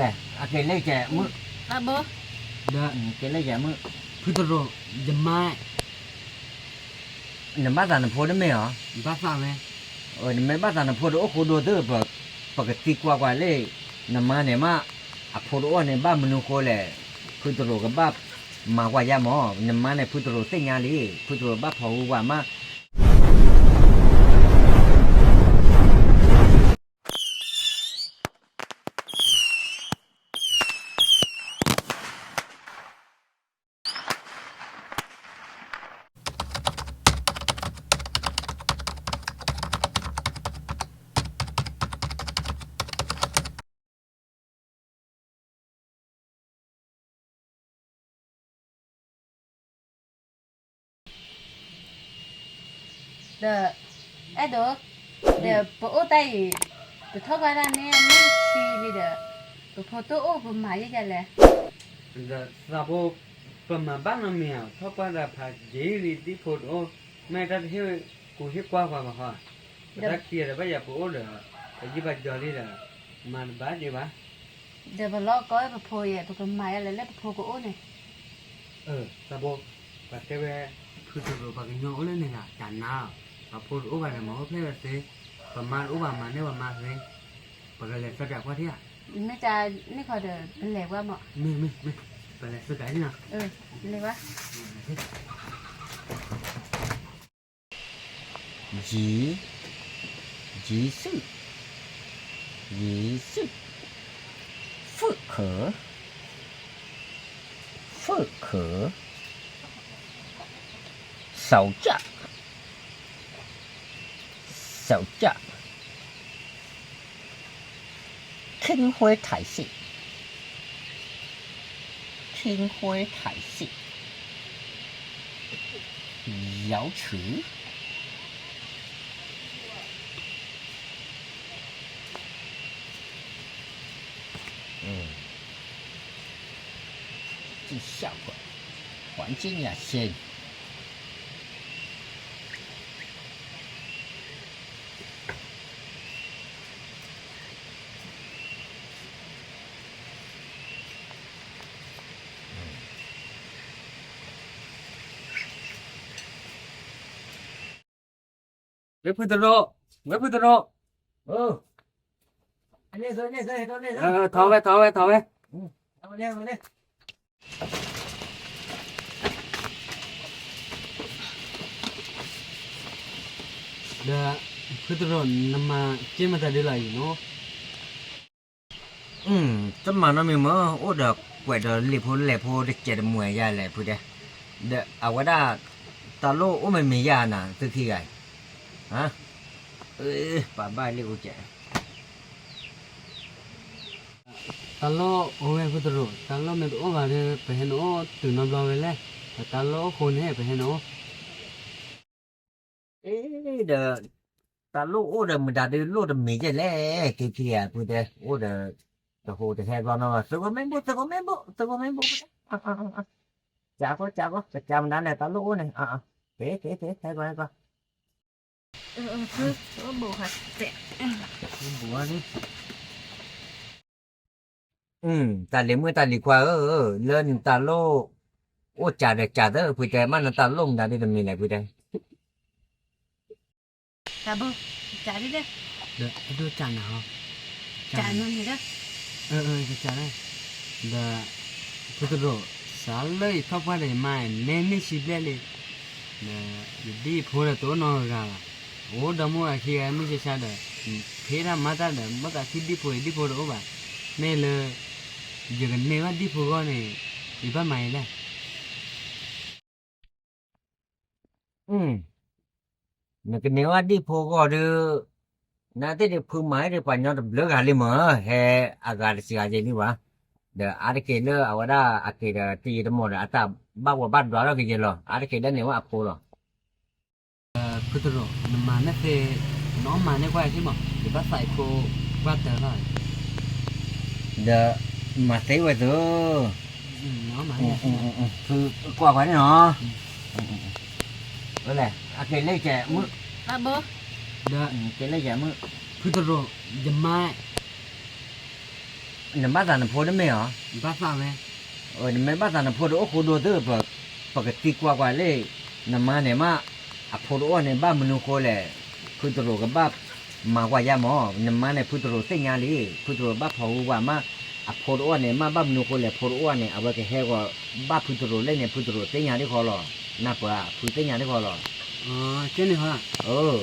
လဲၣ်, အက့ၤလၢယဲမုၣ်, က့ၤလၢယဲမုၣ်, ဖုသရိာ်, ယမါ, နဘၣ်သးနဖိတမ့ၢ်ဧါ, ဘၣ်သးဝဲ, နမ့ၢ်ဘၣ်သးနဖိတအိၣ်ဃိဒိသု, ပကသံကွၢ်ကွၢ်လၢ နမါန့ၣ်မး အဖိတအိၣ်န့ၣ် ဘၣ်မနုၤဃိလဲၣ်, ဖုသရိာ်ကဘၣ်မၤကွၢ်ယါမး, နမါန့ၣ် ဖုသရိာ်သ့ၣ်ညါလံ, ဖုသရိာ်ဘၣ်ဖီၣ်ဝံၤဝဲမး ဒီး အဲၣ်ဒိး, ဒီးပအိၣ်တၢ်အံၤ ပထီၣ်ပှၢ်တၢ်န့ၣ် မ့ၢ်ဆံလံဒီး ပဖိတအိၣ်ပမၤယဲၢ်ယဲၢ်လဲၣ်, ဒီးသးဖိ ပမၤဘၣ်နီတမံၤဧါ, ထီၣ်ပှၢ်တၢ်ဖးယံာ်လံ ဒ်ဖိတအိၣ်, မ့ၢ်တၢ်တဟ့ၣ်ကူဟ့ၣ်ကွၢ်ပှၤဘၣ်ဟီ, ပတၢ်ခံဂၤဒီးဘၣ်ယၤပအိၣ်ဒီး ပယံာ်ပာ်ကၠီလံဒီး မၤတဘၣ်ဒံးဘၣ် ဒီးပလီၢ်ကီပဖိယဲၢ် ပကမၤယဲၢ်လဲၣ်လၢပဖိကအိၣ်န့ၣ်, သးဖိ ပှၤတဲဝဲ ဖုသရိာ်ပှၤကညီအိၣ်လၢန့ၣ်လီၤ တၢ်နါ, ပဖိတအိၣ်ဘၣ်ဒီးမၤအိၣ်ဖျဲၣ်ဝဲသ့, ပမါတအိၣ်ဘၣ်မၤန့ၢ်ပမါသ့, ပကလဲၤသဒၣ်ကွၢ်ထံၣ်ဧါ, မ့ၢ်တၢ်န့ၣ်ခီဒီး ပလဲၤဝဲမး, မ့ၢ် မ့ၢ် ပလဲၤသဒၣ်လံနီၤ, လဲၤဝဲ ယံၤ, ယံၤစုၣ်, ယံၤစုၣ်, ဖုၣ်ခၢၣ်, ဖုၣ်ခၢၣ်, သီကၠၣ်, သီကၠၣ် ခ့ၣ်ဃွဲထၢၣ်စ့ၣ်, ခ့ၣ်ဃွဲထၢၣ်စ့ၣ်, ယီၤဆူၣ်, 嗯，这效果，环境也行。 ဝဲဖုသရိာ်, ဝဲဖုသရိာ်, ထီၣ်ဝဲ ထီၣ်ဝဲ ထီၣ်ဝဲ, ဒီး ဖုသရိာ် နမၤက့မတၤဒ်လီၤအံၤနီၤ. တမၤနီတမံၤမ့ၢ် အိၣ်ဒီးကွဲးဒီးလံာ်ဖိလဲၢ်ဖိတစဲးတမှဲၤယါလဲၣ်ဖုတဲ, ဒီးအဝဲဒၣ် တၢ်လိၣ်အိၣ်မ့ၢ်မ့ၢ်ယါနၤ သုခံဂၤအံၤ, ပာ်ဘၣ်လံာ်အိၣ်ကဲး တၢ်လိၣ်အိၣ်ဝဲဖုသရိာ်, တၢ်လိၣ်မ့ၢ်တအိၣ်ဘၣ်ဒီး ပဟဲနအိၣ်တုၤနီတဘျီဝဲလဲၣ်, ဒီးတၢ်လိၣ်အိၣ်ဃိန့ၣ် ပဟဲနအိၣ် အ့ဒီး တၢ်လိၣ်အိၣ်ဒီးမတၤဒုးလိၣ်တမံၤယဲၢ်လဲၣ်, သုခံဂၤဖုတဲ အိၣ်ဒီး တဟူးတဟဲဘျီနီၤ, သုးခိၣ်မ့ၣ်ဘူၣ် သုးခိၣ်မ့ၣ်ဘူၣ် သုးခိၣ်မ့ၣ်ဘူၣ်, ကၠးကီ ကၠးကီ ကစၢ်မတၤလဲၣ် တၢ်လိၣ်အိၣ်န့ၣ်, က့ၤ က့ၤ က့ၤ ဟဲကီ ဟဲကီ တၢ်လံၤမုၣ်တၢ်လံၤခွါဧၢ, လၢနတၢ်လိၣ်အိၣ်ကးဒီးကးသၢဖုတဲ, မ့ၢ်နတၢ်လိၣ်မတၤဒုးတမံၤလဲၣ်ဖုတဲ တၢ်ဘိ, ကးဒ်လဲၣ်, ဒီးအဒိကးနၤဟီ, ကးနၤန့ၣ်ဒီး, ကးလၢ, ဒီး ဖုသရိာ်, စးလၢယထီၣ်ပှၢ်ဒီးယမါန့ၣ် မ့ၢ်နံၣ်ဆံဘျဲၣ်လံ, ဒီးယဒံၣ်ယဖိဒီးတအိၣ်နီတဂၤဘၣ်, အိၣ်ဒီမါဝၤခံဂၤမုၢ်ဆါဆါဒီး, ဖံးတၢ်မၤတၢ်ဒီး ဘၣ်သးခံဒံၣ်ဖိအံၤ ဒံၣ်ဖိတအိၣ်ဘၣ်, မ့ၢ်လၢ ယကန့ၢ်ဘၣ်ဒံၣ်ဖိအဂီၢ်န့ၣ် ယဘၣ်မၤအံၤလဲၣ် နကန့ၢ်ဘၣ်ဒံၣ်ဖိအဂီၢ်ဒီး, နသ့ၣ်ဒုးဖုမၤဟဲဒီးပှၤညီတဘျုးဂၤလံမး, ဟဲအဂၤတစှၤယဲၢ်လံဘၣ်, ဒီးအါတက့ၢ်လၢအဝဲဒၣ်အက့ၤဒီးတယံာ်တမီၢ်ဒီး အတၢ်ဘၣ်ဝးဘၣ်ဒွးထီၣ်ကယဲၢ်လီၤ, အါတက့ၢ်လၢန့ၣ်ဝဲအဖိလီၤ. ဖုသရိာ်, နမၤန့ၢ်သ့, နအီၣ်မၤန့ၢ်ကွၢ်ထံမး, ယဘၣ်သးအံၤဖိကွၢ်တၢ်လီၤ, ဒီးမၤသ့ဝဲသၢ, ကွၢ်ကွၢ်န့ၣ်နီၤ, ဝဲလဲၣ် အက့ၤလၢယဲမုၣ်, ဒီးက့ၤလၢယဲမုၣ်, ဖုသရိာ်, ယမါ နဘၣ်သးနဖိတမ့ၢ်ဧါ, နမ့ၢ်ဘၣ်သးနဖိတအိၣ်ဃိဒိသု, ပကသံကွၢ်ကွၢ်လၢ နမါန့ၣ်မး အဖိတအိၣ်န့ၣ် ဘၣ်မနုၤဃိလဲၣ်, ဖုတရူးကဘၣ်မၤကွၢ်ယါမး, နမါန့ၣ် ဖုတရူးသ့ၣ်ညါလံ, ဖုတရူးဘၣ်ဖီၣ်ဟုကွၢ်မး, အဖိတအိၣ်န့ၣ် မ့ၢ်ဘၣ်မနုၤဃိလဲၣ် ဖိတအိၣ်န့ၣ် အဝဲကဟဲဂီၤ ဘၣ်ဖုတရူးလဲၣ်န့ၣ် ဖုတရူးသ့ၣ်ညါဒ်ဃီလီၤ, နၢ်ပၢၢ်ဧါ, ဖုသ့ၣ်ညါဒ်ဃီလီၤ, ကဲန့ၣ်ဟီ,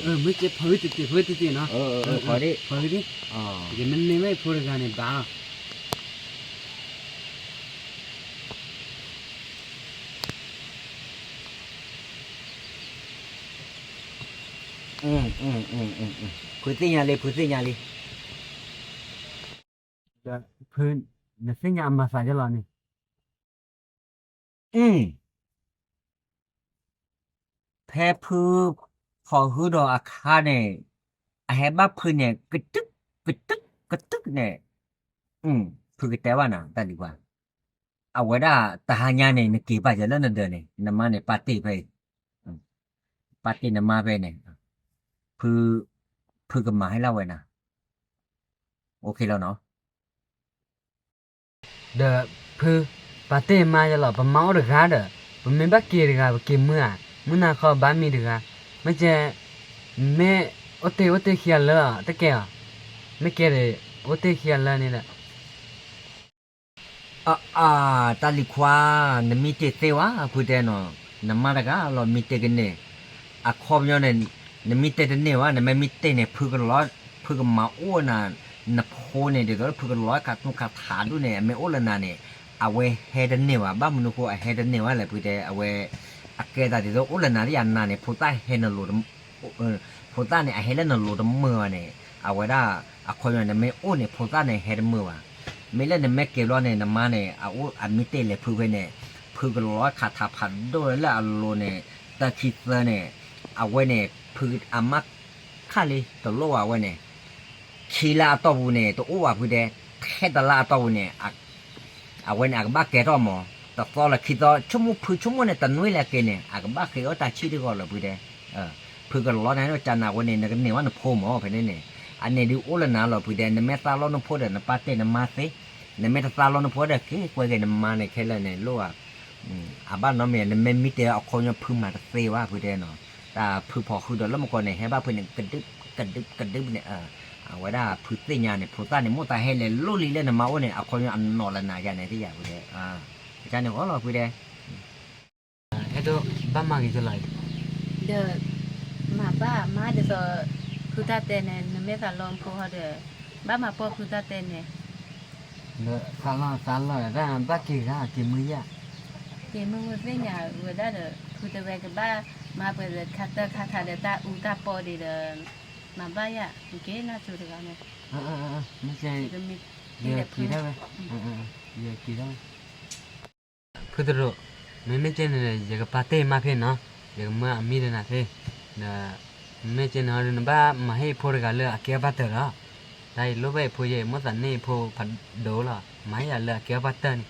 မ့ၢ်ကဲဖီၣ်ဝံၤတက့ၢ်, ဖီၣ်ဝံၤတက့ၢ်နီၤ, ဖီၣ်ဝံၤ, ယမ့ၢ်န့ၢ်ဘၣ်အံၤဖိတဂၤန့ၣ်ဘၣ်လီၤ. ဖုသ့ၣ်ညါလံ, ဖုသ့ၣ်ညါလံ, ဖု, နသ့ၣ်ညါအမၤသးယလီၤန့ၣ်, ဖဲဖုဖီၣ်ဟုဒီးအခါန့ၣ်, အဟဲဘၣ်ဖုန့ၣ် ကတုး, ကတုး, ကတုးန့ၣ်, ဖုကတဲဘၣ်နၤ တၢ်လံၤခွါ, အဝဲဒၣ်တဟါညါန့ၣ် နက့ၤဘၣ်ယၤလၢနဒၢးန့ၣ် နမါန့ၣ် ပာ်တ့ၢ်ဖဲအံၤ, ပာ်တ့ၢ်နမါဖဲန့ၣ်, ဖု, ဖုကမၤဟဲလၢဝဲနၤ, အိၣ်ခ့လီၤနီၤ. ဒီးဖု, ပာ်တ့ၢ်မါယလီၤ, ပမါအိၣ်တဂၤဒီး, ပမ့ၢ်ဘၣ်က့ၤတဂၤ ပက့ၤမုၢ်ဧါ, မုၢ်နၤခီဘါမံၤတဂၤ, မ့ၢ်ကဲ, မ့ၢ်အိၣ်တ့ၢ်အိၣ်တ့ၢ်ခံဂၤလၢာ် တကဲဧါ, မ့ၢ်ကဲဒီး, အိၣ်တ့ၢ်ခံဂၤလၢာ်န့ၣ်ဒီး အအါ, တၢ်လံၤခွါ, နမံတ့ၢ်သ့ဝဲ ဖုတဲနီၤ, နမါတဂၤလီၤမံတ့ၢ်ကန့ၢ်, အခီပညီန့ၣ်, နမံတ့ၢ်တန့ၢ်ဝဲ, နမ့ၢ်မံတ့ၢ်န့ၣ် ဖုကလီၤ, ဖုကမၤအိၣ်နၤ, နဖိန့ၣ် ဒ်သိးလၢဖုကလီၤခးသူၣ်ခးထးဒိၣ်န့ၣ် အမ့ၢ်အိၣ်လၢနၤန့ၣ်, အဝဲဟဲတန့ၢ်ဘၣ်, ဘၣ်မနုၤဃိအဟဲတန့ၢ်ဝဲလဲၣ် ဖုတဲ, အဝဲ, အကဲသးဒ်သိးအိၣ်လၢနၤဒ်ယၤနၤန့ၣ် ဖိသၣ်ဟဲနလိၤ ဖိသၣ်န့ၣ် အဟဲလၢနလိၤတမုာ်ဘၣ်န့ၣ်, အဝဲဒၣ်, အခီပညီ နမ့ၢ်အိၣ်န့ၣ် ဖိသၣ်န့ၣ်ဟဲတမုာ်ဘၣ်, မ့ၢ်လၢနမ့ၢ်က့ၤဘျီန့ၣ် နမါန့ၣ် အအိၣ်အမံတ့ၢ်လဲၤဖုဖဲန့ၣ်, ဖုကလီၤခးထးဖးဒိၣ်လၢအလိၤန့ၣ်, တၢ်ခံသၢန့ၣ်, အဝဲန့ၣ်, ဖုအမါခါလံ တလိၣ်ဘၣ်ဝဲန့ၣ်, ခံလါအတီၢ်ပူၤန့ၣ် တအိၣ်ဘၣ်ဖုတဲ, ထဲတလါအတီၢ်ပူၤန့ၣ် အဝဲန့ၣ် အကဘၣ်ကဲထီၣ်မး, တသီလၢခံသီ ဆိကမိၣ်ဖုဆိကမိၣ်န့ၣ် တနွံလၢက့ၤန့ၣ် အကဘၣ်ဃ့အီၣ်တၢ်ဆံၣ်တဂီၢ်လီၤဖုတဲ, ဖုကလီၤန့ၣ် ကနၣ်ဝဲန့ၣ် နကန့ၢ်ဝဲနဖိမး ဖဲန့ၣ်န့ၣ်, အန့ၣ်ဒုးအိၣ်လၢနၤလီၤဖုတဲ, နမ့ၢ်သးလီနဖိဒီး နပာ်တ့ၢ်နမါသ့, နမ့ၢ်တသးလီနဖိဒီး က့ၤကွဲက့ၤနမါန့ၣ်ခဲလၢာ်န့ၣ်လိၣ်ဧါ, အဘၣ်နီတမံၤ နမ့ၢ်မံတ့ၢ်အခီပညီဖုမၤတသ့ဘၣ်ဖုတဲနီၤ, တၢ်ဖုဖီၣ်ဃုာ်ဒီးလၢမကီၢ်န့ၣ် ဟဲဘၣ်ဖုန့ၣ် ကဒုး, ကဒုး, ကဒုးန့ၣ်, အဝဲဒၣ်ဖုသ့ၣ်ညါန့ၣ် ဖိသၣ်န့ၣ် မိၢ်သးဟဲလဲၤလိၣ်လံလၢနမါအိၣ်န့ၣ် အခီပညီအနီၢ်လၢနၤယၤန့ၣ် တယၤဖုတဲ, ကန့ၣ်ဂီၢ်လီၤဖုတဲ, အဲၣ်ဒိးဘၣ်မၤဂ့ၤကလီၤအံၤ, ဒီး, မၤဘၣ်မၤဒ်သိး, ဖုတၢ်တဲန့ၣ် နမ့ၢ်သးလီနဖိဟီဒီး, ဘၣ်မၤပိာ်ဖုတၢ်တဲန့ၣ်, ဒီးသးလီသးလီဒီးတၢ်ဘၣ်က့ၤဂၤက့ၤမုၢ်ယဲၢ်, က့ၤမုၢ်မုၢ်သ့ၣ်ညါဝဲဒၣ်ဒီး ဖုတဲဝဲကဘၣ်, မၤပှဲၤဒီးခးတၢ်ခးထးဒီးတၢ်အူတၢ်ပီဒံးဒီး, မၤဘၣ်ယၤ, က့ၤနၢ်စိၤတဂၤန့ၣ်, မ့ၢ်ကဲ, ယက့ၤဒၣ်ဝဲ, ယက့ၤဒၣ်ဝဲ ဖုတရူး, မ့မ့ၢ်ကဲန့ၣ် ယကပာ်တ့ၢ်မါဖဲနီၤ, ယကမၢအမံဒီးနၤသ့, ဒီး, မ့မ့ၢ်ကဲန့ၣ် နဘၣ်မၤဟ့ၣ်ဖိတဂၤလၢအကဲအီၣ်ပၣ်တၢၢ်လီၤ, တၢ်အံၤလိၣ်ဘၣ်အံၤဖိယဲၢ် မိၣ်သးန့ၢ်အံၤဖိဖးဒိၣ်လီၤ, မၤဟ့ၣ်ယၤလၢအကဲအီၣ်ပၣ်တၢၢ်န့ၣ်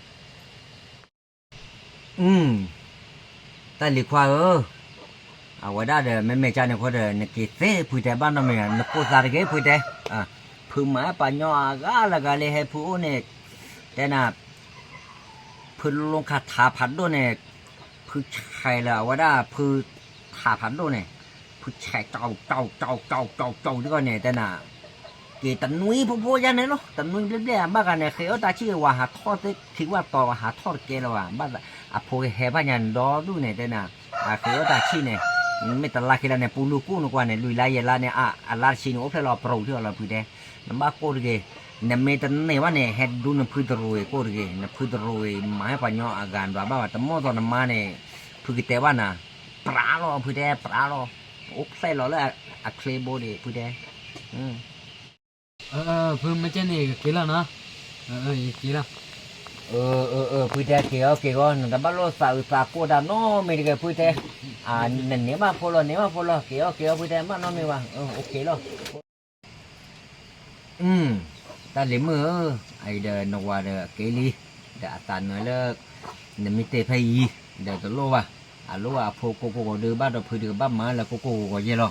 တၢ်လံၤခွါဧၢ, အဝဲဒၣ်ဒီး မ့မ့ၢ်ကဲန့ၣ်ဃီဒီး နက့ၤသ့ဖုတဲဘၣ်နီတမံၤ, နကိးသးတဂ့ၤဖုတဲ, ဖုမၤပှၤညီအဂၤလၢဂၤလၢဟဲဖုအိၣ်န့ၣ်, တဲနၤ, ဖုလူခးထးဖးဒိၣ်န့ၣ်, ဖုဆဲးလၢအဝဲဒၣ်ဖုထးဖးဒိၣ်န့ၣ်, ဖုဆဲးကၠီကၠီကၠီကၠီကၠီကၠီဒ်ဂီၢ်န့ၣ် တဲနၤ က့ၤတနွံဖိဖိယါန့ၣ်လီၤ, တနွံဘျဲၣ်ဘျဲၣ် ဘၣ်ဂၤန့ၣ် ဃ့အီၣ်တၢ်ဆံၣ်ဝဲဟးထီၣ်သ့ခံဝဲတီၤ ဟးထီၣ်တကဲလၢၤဘၣ်, ဘၣ်အဖိကဟဲဘၣ်ညါန့ၣ်ဒီဒူၣ်န့ၣ် တဲနၤ, ဃ့အီၣ်တၢ်ဆံၣ်န့ၣ်, မ့ၢ်တလါခံလါန့ၣ် ပူလူကူၣ်နကွၢ်န့ၣ် လွံၢ်လါယဲၢ်လါန့ၣ် အလါတဆံန့ၣ် အိၣ်ဖျဲၣ်လီၤပြူးထံၣ်အီၤလီၤဖုတဲ, နဘၣ်ကိၢ်တဂ့ၤ, နမ့ၢ်တန့ၢ်ဘၣ်န့ၣ် ဟဲဒူနဖုတရူးအံၤကိၢ်တဂ့ၤ, နဖုတရူးအံၤ မၤဟဲပှၤညီအဂၤဒွးဘၣ်ဘၣ် တမီၢ်သိးနမါန့ၣ်, ဖုကတဲဘၣ်နၤ, ပြးလီၤဖုတဲ ပြးလီၤ, အိၣ်ဖျဲၣ်လီၤလၢအချ့ဘိဒံးဖုတဲ ဖုမ့ၢ်ကဲန့ၣ် ကက့ၤလီၤနီၤ, ယက့ၤလီၤ, ဖုတဲက့ၤအီၤက့ၤအီၤ နတဘၣ်လိၣ်သးအုးသးကိၢ်တၢ်နီတမံၤတဂ့ၤဖုတဲ, နန့ၢ်ဘၣ်ဖိလီၤ န့ၢ်ဘၣ်ဖိလီၤ က့ၤအီၤက့ၤအီၤဖုတဲ မ့ၢ်နီတမံၤဘၣ်, အိၣ်ခ့လီၤ တၢ်လံၤမုၣ်ဧၢ, အအံၤဒီးနဝၤဒီးက့ၤလံ, ဒီးအသးနၢၤလၢ နမ့ၢ်တဲဖဲအံၤ, ဒီးတလိၣ်ဘၣ်, အလိၣ်ဘၣ်အဖိကိးကိးဂီၤဒုး ဘၣ်ဒီးဖုဒုးကဘၣ်မၤလၢကိးကိးဂီၤဂီၤယဲၢ်လီၤ,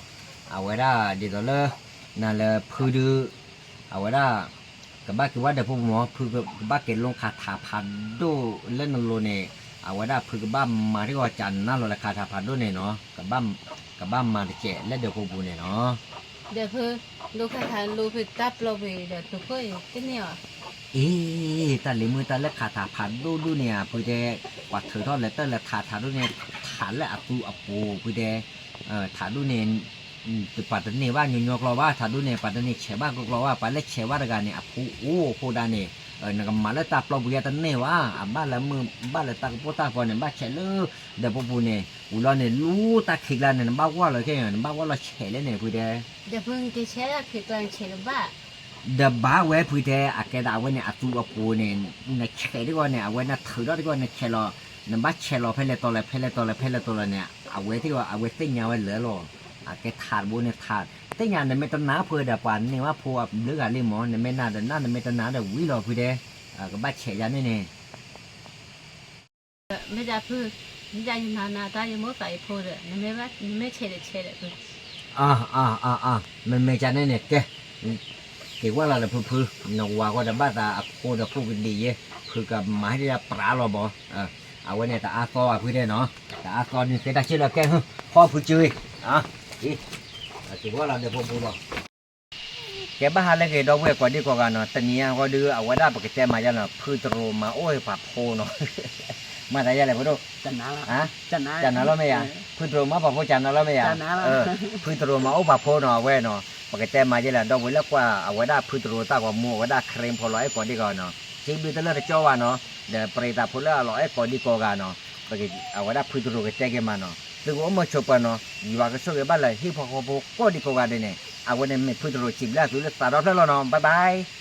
အဝဲဒၣ်ဒ်သိးလၢ နၤလၢဖုဒုး, အဝဲဒၣ် ကဘၣ်က့ၤဝဲဒီးဖိပူၤမး ဖုကဘၣ်က့ၤလိခးထးဖးဒိၣ်လၢနလိၤန့ၣ်, အဝဲဒၣ်ဖုကဘၣ်မၤတဂီၤကနၣ်လီၤလၢခးထးဖးဒိၣ်န့ၣ်နီၤ, ကဘၣ်မၤတစဲးလၢဒီးဖိပူၤန့ၣ်နီၤ. ဒီးဖု, လိခးထးလိဖုတၢ်ပျီပူၤဒီး တုၤခိၣ်အံၤတန့ၢ်အီၤ. အ့, တၢ်လံၤမုၢ်တၢ်လၢခးထးဖးဒိၣ်ဒိၣ်န့ၣ်ဧါ ဖုတဲ, ပှၤထုးထီၣ်လဲၤတၢ်လဲၤထးထးဒိၣ်န့ၣ်, ထးလၢအသူအပူၤ ဖုတဲ, ထးဒိၣ်န့ၣ် ပှၤတန့ၢ်ဘၣ်ညီညီကျိာ်ဘၣ်, ထးဒိၣ်န့ၣ် ပှၤတန့ၢ်ဆဲးဘၣ်ကျိာ်ကျိာ်ဘၣ်, ပှၤလၢဆဲးဘၣ်တဂၤန့ၣ် အဖိအိၣ်အဃိဒၣ်န့ၣ်, နကမၤလၢတၢ်ပျီပူၤယါတန့ၢ်ဘၣ်, အဘၣ်လၢမုၢ်ဘၣ်လၢတၢ်ကပိာ်တၢ်ကပီၤန့ၣ် ဘၣ်ဆဲးလၢဒီးဖိပူၤန့ၣ်, ဝံၤလီၤန့ၣ် လူတၢ်ခံးကျါန့ၣ် နဘၣ်ဝဲလီၤခဲအံၤ နဘၣ်ဝဲလီၤဆဲးလၢန့ၣ် ဖုတဲ. ဒီးဖုကဆဲးလၢခံးကျါန့ၣ်ဆဲးတဘၣ် ဒီးဘၣ်ဝဲဖုတဲ အကဲဒၣ်အဝဲန့ၣ် အသူအပူၤန့ၣ်, နဆဲးတဂီၢ်န့ၣ် အဝဲနထုးထီၣ်တဂီၢ်နဆဲးလီၤ, နဘၣ်ဆဲးလီၤဖဲလဲၣ်တီၤလဲၣ် ဖဲလဲၣ်တီၤလဲၣ် ဖဲလဲၣ်တီၤလဲၣ်န့ၣ် အဝဲသ့ၣ်အီၤ အဝဲသ့ၣ်ညါဝဲလၢာ်လီၤ. အကဲထးတဘိန့ၣ်ထး, သ့ၣ်ညါနမ့ၢ်တနာ်ဖုဒီး ပှၤန့ၢ်ဘၣ်ဖိအဘျုးဂၤလံမး, နမ့ၢ်နာ်ဒီးနာ် နမ့ၢ်တနာ်ဒီးဝံၤလီၤဖုတဲ, ကဘၣ်ဆဲးယါန့ၣ်န့ၣ် မ့ၢ်ဒၣ်ဖု, မ့ၢ်ဒၣ်ယနာ်နာ်တၢ်ယမိၢ်သးယဖိဒီး နမ့ၢ်ဆဲးဒီးဆဲးဒီးဖု. အါ, မ့မ့ၢ်ကန့ၣ်န့ၣ် ကဲ, က့ၤဝဲလီၤဒီးဖုဖု, နဝၤဃီဒီးဘၣ်သးအဖိဒီးဖိကဒံးယဲ, ဖုကမၤဟဲဒၣ်ပြးလီၤဘီ, အဝဲန့ၣ်တအါသီဘၣ်ဖုတဲနီၤ, တအါသီန့ၣ်ကဲတၢ်ဆ့လီၤကဲ, ဖီဖုကၢ, က့ၤဝဲလီၤဒီးဖုဖုလီၤ. ကဲဘၣ်ဟါလၢဂ့ၤဒီပုၢ်ဝဲၢ်ကိးဒံကိးဂၤနီၤ, တနံၤအံၤဃီဒုး အဝဲဒၣ်ပကတဲမၤယါလီၤ ဖုတရိးမၤအိၣ်ပှၤဖိနီၤ, မၤသးယါလဲၣ်ဖိဒိၣ်, ကနၤလီၤမ့ၢ်ယါ, ဖုတရိးမၤအိၣ်ပှၤဖိကနၤလီၤမ့ၢ်ယါ, ဖုတရိးမၤအိၣ်ပှၤဖိနီၤ အဝဲနီၤ, ပကတဲမၤယါလီၤ ဒီပုၢ်ဝဲၢ်လၢကွၢ် အဝဲဒၣ်ဖုတရိးတၢ်ဂီၤမူ အဝဲဒၣ်ခရံာ်ဖိလီၤအဲၣ်ကိးဒံကိးဂၤနီၤ, စံးဘျုးတလၢတကၠီဘၣ်နီၤ, ဒီးပရံးသးဖိလၢအလီၤအဲၣ်ကိးဒံကိးဂၤနီၤ, အဝဲဒၣ်ဖုတရိးကတဲက့ၤမးနီၤ, သုကအိၣ်မုာ်ဆိးပၢၤနီၤ, ယွၤကဆိၣ်ဂ့ၤဘၣ်လၢဟံၣ်ဖိဃီဖိကိးဒံကိးဂၤဒဲးန့ၣ်, အဝဲန့ၣ်မ့ၢ်ဖုတရိးစံးဘျုးသုလၢသးဒီဖျၢၣ်လီၤနီၤ, bye bye.